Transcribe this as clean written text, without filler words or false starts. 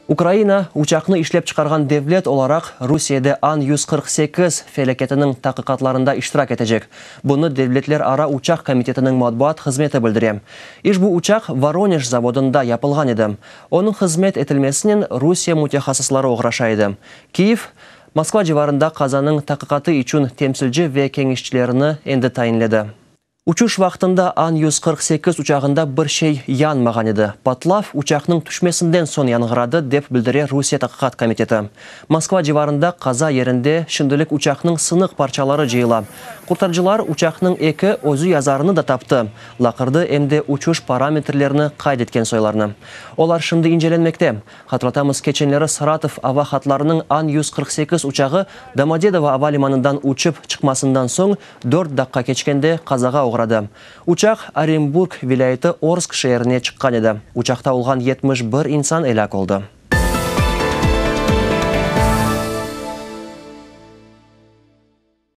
Ukraina, uçaqnı işlep çıqarğan devlet olaraq, Rusiyede An 148 felâketiniñ taqiqatlarında iştirak etecek. Bunı Devletlerara uçaq komitetiniñ matbuat hızmeti bildire. İşbu uçaq Voronej zavodında yapılğan edi. Onıñ hızmet etilmesinen Rusiye mütehassısları oğraşa edi. Kiyev, Moskva civarında qazanıñ taqiqatı içün temsilci ve keñişçilerini endi tayinledi. Uçuş vaqtında An 148 uçağında bir şey yanmağan edi. Patlav uçaqnıñ tüşmesinden soñ yanğıradı, dep bildire Rusiye Taqiqat komiteti. Moskva civarında qaza yerinde şimdilik uçaqnıñ sınıq parçaları cıyıla. Qurtarıcılar uçaqnıñ eki özü yazarını da taptı, laqırdı em de uçuş parametrlerini qayd etken soylarnı. Olar şimdi incelenmekte. Hatırlatamız, keçenleri Saratov ava hatlarınıñ An 148 uçağı Domodedovo ava limanından uçıp çıqmasından soñ dört daqqa keçkende qazağa oğradı. Uçaq Orenburg vilâyeti Orsk şeerine çıqqan edi. Uçaqta olğan 71 insan elâk oldı.